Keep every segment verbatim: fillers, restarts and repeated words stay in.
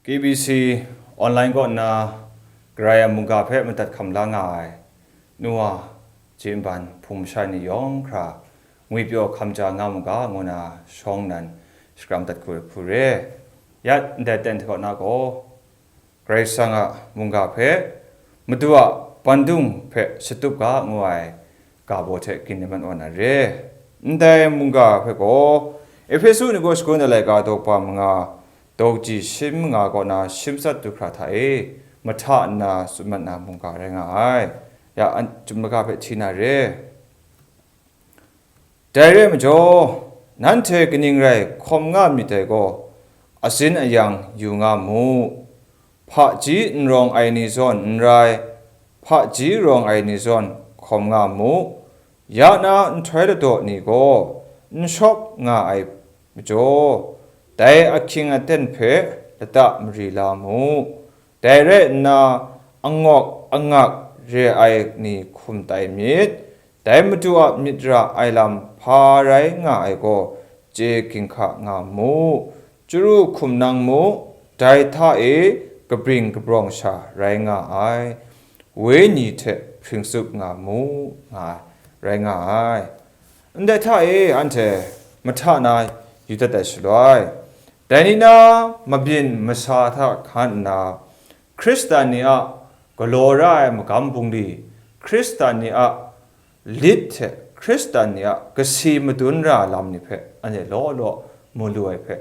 K B C online kaw nna Karai a mungga hpe madat hkam la nga ai Noa, Jimban, hpung masha ni yawng hkra ngwipyaw hkam ja nga mu ga, ngu na shawng nan shakram dat hku hku re. Ya ndai ten hta kaw na gaw, Karai Kasang a mungga hpe, Madu a bandung hpe shatup ga ngu ai ga baw hte ginhtim mat wa na re. Ndai mungga hpe gaw, Ehpesu ni gaw shagun ai laika daw kaba manga, daw kaji shi manga kaw na shi matsat du hkra hta e mahta nna tsun mat na mungga rai nga ai. Ya, an, chyum laga hpe hti na re. Dai re ai majaw, nanhte kaning rai hkawm nga myit dai gaw, atsin ayang yu nga mu. Hpaji n rawng ai ni zawn n rai, hpaji rawng ai ni zawn hkawm nga mu. Ya na nhtoi ladaw ni gaw n shawp nga ai majaw, dai ahkying aten hpe lata mari la mu. Dai rai nna, angawk angak re ai ni hkum tai myit. Dai Madu a myit ra ai lam hpa rai nga ai gaw, chye ginhka nga mu, chyaru hkum nang mu, dai hta e kabring kabrawng sha rai nga ai, wenyi hte hpring tsup nga mu, nga ai, rai nga ai. Ndai hta e anhte mahta na yu dat ai shaloi, dai ni na mabyin masa hta hkan nna, Hkristan ni a galaw ra ai magam bungli, Hkristan ni a lit hte Hkristan ni a kasi madun ra lam ni hpe anhte law law mu lu ai hpe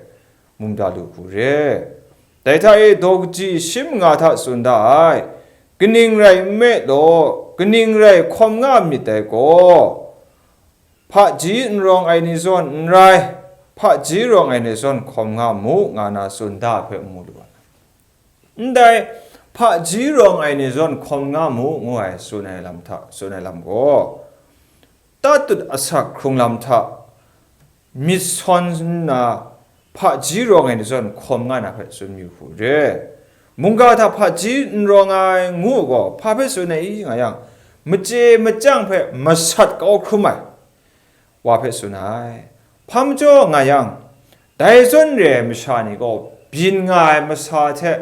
mu da lu hku re. Dai hta e daw kaji shi manga hta tsun da ai, kaning rai nme law, kaning rai hkawm nga myit dai gaw, hpaji n rawng ai ni zawn n rai, hpaji rawng ai ni zawn hkawm nga mu, nga na tsun da hpe mu lu ai. Ndai hpaji rawng ai ni zawn hkawm nga mu, ngu ai tsun ai lam hta, tsun ai lam gaw, tatut asak hkrung lam hta myit sawn nna, hpaji rawng ai ni zawn hkawm nga na hpe tsun yu hku re. Mungga hta hpaji n rawng ai ngu gaw, hpa hpe tsun ai i nga yang, machye machyang hpe masat kau hkrum ai wa hpe tsun ai. Hpa majaw nga yang, dai zawn re ai masha ni gaw byin nga ai masa hte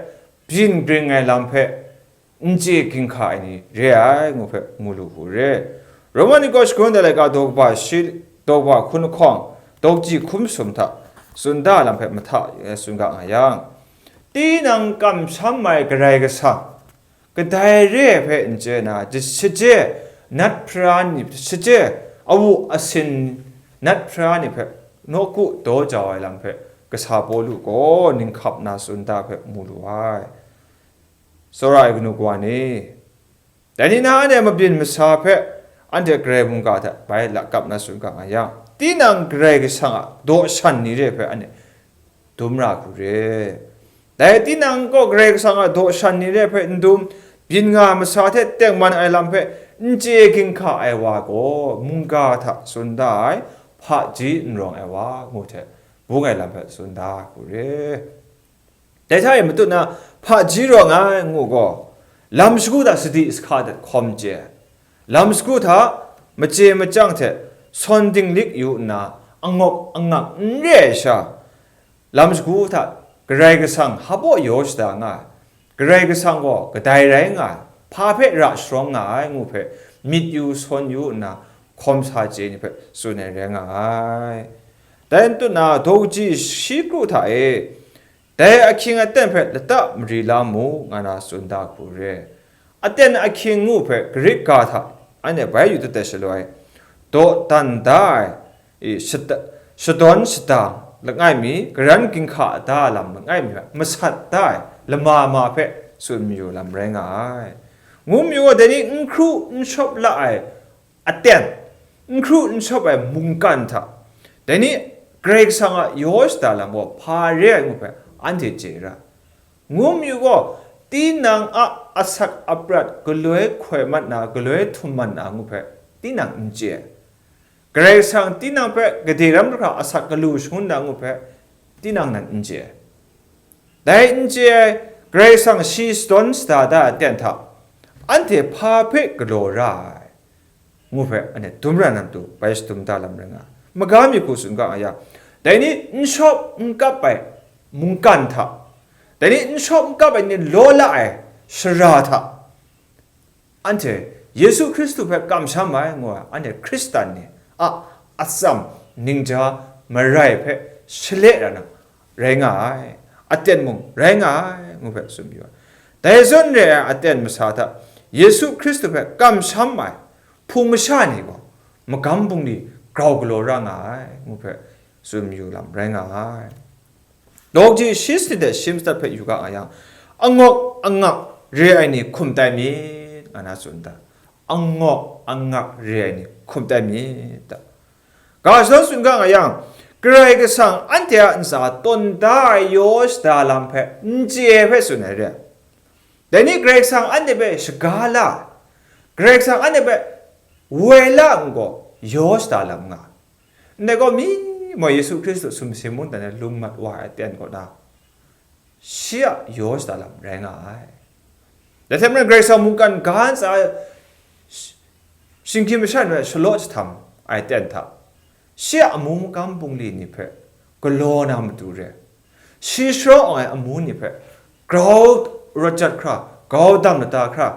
byin gring ai lam hpe n chye ginhka ai ni re ai, ngu hpe mu lu hku re. Roma ni gaw shagun ai laika daw kaba shi, daw kaba hkun lahkawng, daw kaji hkun masum hta tsun da lam hpe mahta e tsun ga nga yang, tinang kamsham ai Karai Kasang, kadai re ai hpe n chye na, shaje nat hpra ni, shaje awu asin nat hpra ni hpe nawku daw jau ai lam hpe, kasa Pawlu gaw ninghkap na tsun da hpe mu lu ai. Tsawra ai kanu kawa ni, dai ni na anhte mabyin masa hpe anhte Karai mungga hta bai lakap na tsun ga nga yang, tinang Karai Kasang a daw shan ni re hpe anhte dum ra hku re. Dai tinang gaw Karai Kasang a daw shan ni re hpe n dum, byin nga masa hte tengman ai lam hpe n chye ginhka ai wa gaw, mungga hta tsun da ai, hpaji n rawng ai wa ngu hte bung ai lam hpe tsun da hku re. Dai hta e matut na, hpaji rawng ai ngu gaw, lam shagu hta sadi sahka dat hkawm chye ai, lam shagu hta machye machyang hte sawn dinglik yu nna, angawk angak n re ai sha, lam shagu hta Karai Kasang hpaw yaw shada nga ai, Karai Kasang gaw kadai rai nga ai, hpa hpe ra sharawng nga ai ngu hpe myit yu sawn yu nna, hkawm sa chye ni hpe tsun ai rai nga ai. Dai n tut na, daw kaji shi kru hta e, dai ahkying aten hpe lata mari la mu, nga na tsun da hku re. Aten ahkying ngu hpe Grik ga hta anhte bai yu dat ai shaloi, dawdan da ai, i, shada-, shadawn shadang langai mi, garan ginhka da lam langai mi hpe masat da ai lama ma hpe tsun mayu lam rai nga ai. Ngu mayu gaw, dai ni n hkru n shawp la ai aten, n hkru n shawp ai mungkan hta, dai ni Karai Kasang a yaw shada lam gaw hpa re ai ngu hpe anhte chye ra. Ngu mayu gaw, tinang a asak aprat galoi hkoi mat na, galoi htum mat na ngu hpe tinang n chye ai. Karai Kasang tinang hpe gade ram hkra asak galu shangun na ngu hpe tinang nan n chye ai. Dai n chye ai, Karai Kasang shi shadawn shada da ai aten hta, anhte hpa hpe galaw ra ai ngu hpe, anhte dum ra na matu bai shadum da lam rai nga ai. Maga mi hku tsun ga nga yang, dai ni n shawp n kap ai mungkan hta, Dai ni n shawp n kap ai ni law la ai shara hta, anhte Yesu Hkristu hpe kamsham ai ngu ai, anhte Hkristan ni a atsam ningja marai hpe shale ra na rai nga ai, aten mung rai nga ai ngu hpe tsun yu ai. Dai zawn re ai aten masa hta Yesu Hkristu hpe kamsham ai hpung masha ni gaw magam bungli grau galaw ra nga ai ngu hpe tsun yu lam rai nga ai. Dawk ji shi sanit hte shi matsat hpe yu ga nga yang, angawk angak re ai ni hkum tai myit, nga na tsun ta. Angawk angak re ai ni hkum tai myit ta. Ga shadawn tsun ga nga yang, Karai Kasang anhte a ntsa tawn da ai yaw shada lam hpe n chye ai hpe tsun ai re. Dai ni Karai Kasang anhte hpe shaga la, Karai Kasang anhte hpe woi la n gaw yaw shada lam nga. Ndai gaw mi maw Yesu Hkristu sumsing mungdan e lung mat wa ai aten kaw na, shi a yaw shada lam rai nga ai. Dai hte maren Karai Kasang mungkan ga ntsa shinggyim masha ni hpe shalaw jahtam ai aten hta, shi a amu magam bungli ni hpe galaw na matu re, shi sharawng ai amu ni hpe grau rawt jat hkra, grau dam lata hkra,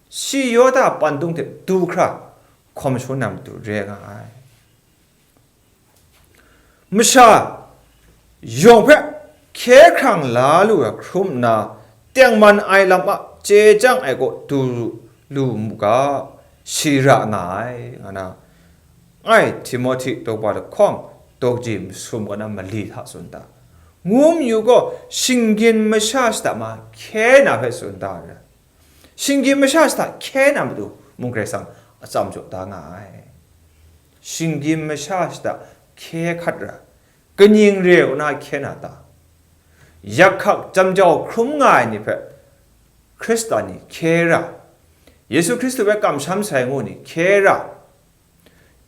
shi Yawda pandung hte du hkra hkawm shangun na matu re nga ai. Masha yawng hpe hkye hkrang la lu ai hkrum nna, tengman ai lam a chye chyang ai kaw du lu mu ga, shi ra nga ai, nga na, ngai Timohti daw ba lahkawng dawk ji masum kaw na mali hta tsun ta, ngu mayu gaw, shinggyim masha shada ma hkye na hpe tsun ta ai. Shinggyim masha shada hkye na matu mung Karai Kasang atsam jaw da nga ai. Shinggyim masha shada hkye hkat ra, kaning re kaw na hkye na ta? Yak hkak jam jau hkrum nga ai ni hpe Hkristan ni hkye ra, Yesu Hkristu hpe kamsham sai ngu ni hkye ra,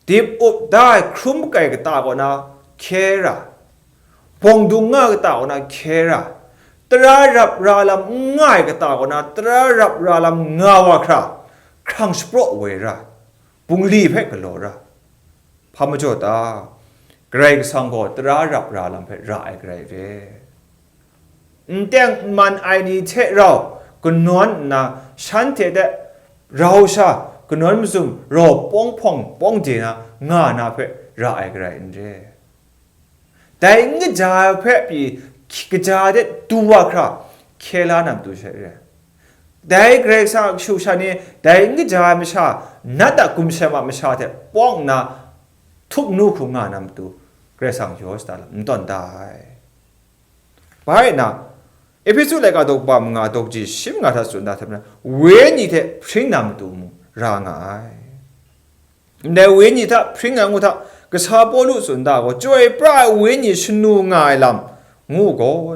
dip up da ai hkrum kai kata kaw na hkye ra, bawng dung nga kata kaw na hkye ra, tara rap ra lam n nga ai kata kaw na tara rap ra lam nga wa hkra, hkrang shapraw woi ra, bungli hpe galaw ra. Hpa majaw ta? Karai Kasang gaw tara rap ra lam hpe ra ai Karai re. N teng n man ai ni hte rau kanawn nna, shanhte hte rau sha kanawn mazum raw pawng hpawng pawng de na nga na hpe ra ai Karai n re. Dai n kaja ai hpe pyi kaja de du wa hkra hkye la na matu she re. Dai Karai Kasang a kashu kasha ni dai n kaja ai masha, nat a gumsem a masha hte pawng nna htup nu hkrum nga na matu, Karai Kasang yaw shada lam n tawn da ai. Bai nna, Ehpesu laika daw kaba manga dawk ji shi manga hta tsun da hte maren, wenyi hte hpring na matu mung ra nga ai. Ndai wenyi hta hpring ai ngu hta, kasa Pawlu tsun da gaw, chyoi pra ai wenyi shanu nga ai lam ngu gaw,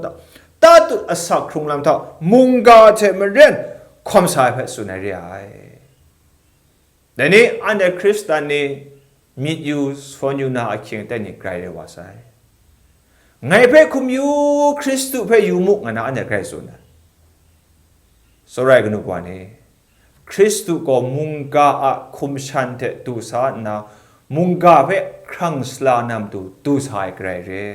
tatut asak hkrung lam hta mungga hte maren hkawm sa ai hpe tsun ai re ai. Dai ni, anhte Hkristan ni myit yu, sawn yu na ahkying aten ni grai rai wa sai. Ngai hpe hkum yu, Hkristu hpe yu mu, nga na anhte grai tsun ai. Tsawra ai kanu wa ni, Hkristu gaw mungga a hkum shan hte du sa nna, mungga hpe hkrang sala na matu du sa ai grai re.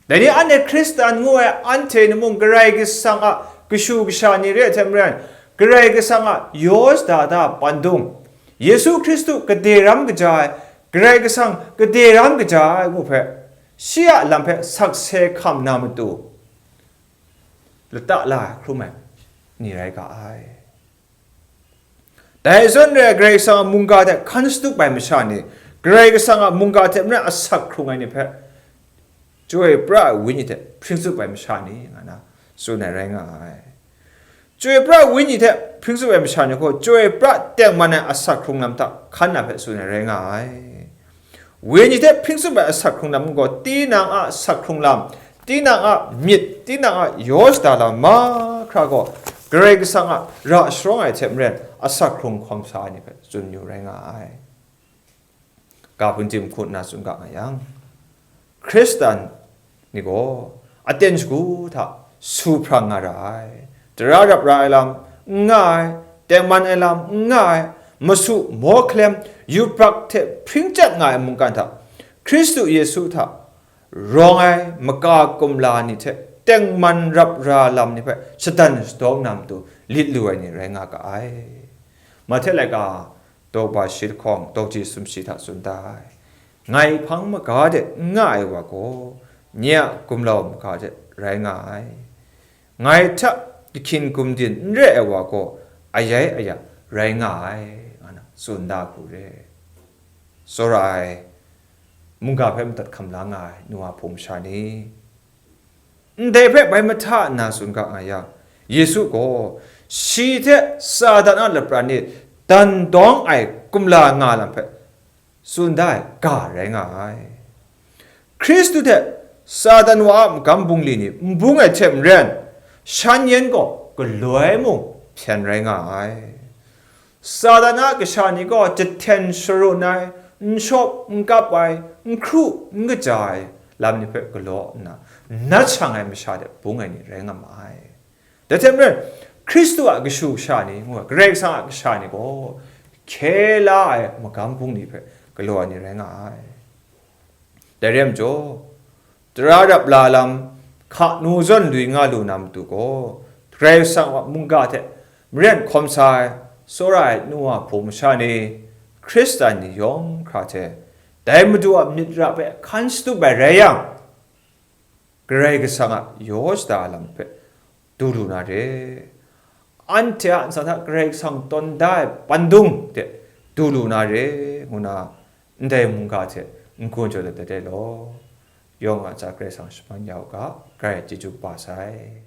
Dai ni anhte Hkristan ngu ai anhte ni mung Karai Kasang a kashu kasha ni re ai hte maren, Karai Kasang a yaw shada da pandung, Yesu Hkristu gade ram kaja ai, Karai Kasang gade ram kaja ai ngu hpe, shi a lam hpe sakse hkam na matu, lata la ai hkrum ai ni rai ga ai. Dai zawn re ai Karai Kasang a mungga hte hkan shatup ai masha ni, Karai Kasang a mungga hte maren asak hkrung ai ni hpe, chyoi pra ai wenyi hte hpring tsup ai masha ni, nga na tsun ai rai nga ai. Chyoi pra ai wenyi hte hpring tsup ai masha ni gaw, chyoi pra tengman ai asak hkrung lam hta hkan na hpe tsun ai rai nga ai. Wenyi hte hpring tsup ai asak hkrung lam gaw, tinang a asak hkrung lam, tinang a myit, tinang a yaw shada lam mahkra gaw, Karai Kasang a ra sharawng ai hte maren asak hkrung hkawm sa ai ni hpe tsun yu rai nga ai. Ga hpun tim hku nna tsun ga nga yang, Hkristan ni gaw aten shagu hta su hprang nga ra ai, tara rap ra ai lam n nga ai, tengman ai lam n nga ai, masu mawhkalem, yubak hte hpring chyat nga ai mungkan hta, Hkristu Yesu hta rawng ai maka kumla ni hte tengman rap ra lam ni hpe shadan shadaw na matu lit lu ai ni rai nga ga ai. Mahte laika daw ba shi lahkawng, daw ji sumshi hta tsun da ai. Ngai hpang maga de n nga ai wa gaw, nye a gumlau maga de rai nga ai. Ngai hta ahkyin gumdin n re ai wa gaw, ayai aya rai nga ai, nga na tsun da hku re. Tsawra ai mungga hpe madat hkam la nga ai nu wa hpung masha ni, ndai hpe bai mahta nna tsun ga nga yang, Yesu gaw shi hte Satan a lapran ni dan dawng ai kumla nga lam hpe tsun da ai ga rai nga ai. Hkristu hte Satan wa a magam bungli ni n bung ai hte maren, shan yen gaw galoi mung hpyen rai nga ai. Satan a kasha ni gaw jahten sharun ai, n shawp n kap ai, n hkru n kaja ai lam ni hpe galaw nna, nat shang ai masha de bung ai ni rai nga ma ai. Dai hte maren, Hkristu a kashu kasha ni, ngu ai, Karai Kasang a kasha ni gaw, hkye la ai magam bungli hpe galaw ai ni rai nga ai. Dai re ai majaw, tara rap la lam, hka nu zawn lui nga lu na matu gaw, Karai Kasang a mungga hte maren hkawm sa ai, tsawra ai nu wa hpung masha ni, Hkristan ni yawng hkra hte, dai Madu a myit ra hpe hkan shatup ai rai yang, Karai Kasang a yaw shada lam hpe du lu na re. Anhte a ntsa hta Karai Kasang tawn da ai pandung de du lu na re, ngu na ndai mungga hte n-gun jaw dat dat ai law. Yawng a ntsa Karai Kasang shaman ya u ga, Karai chyeju kaba sai.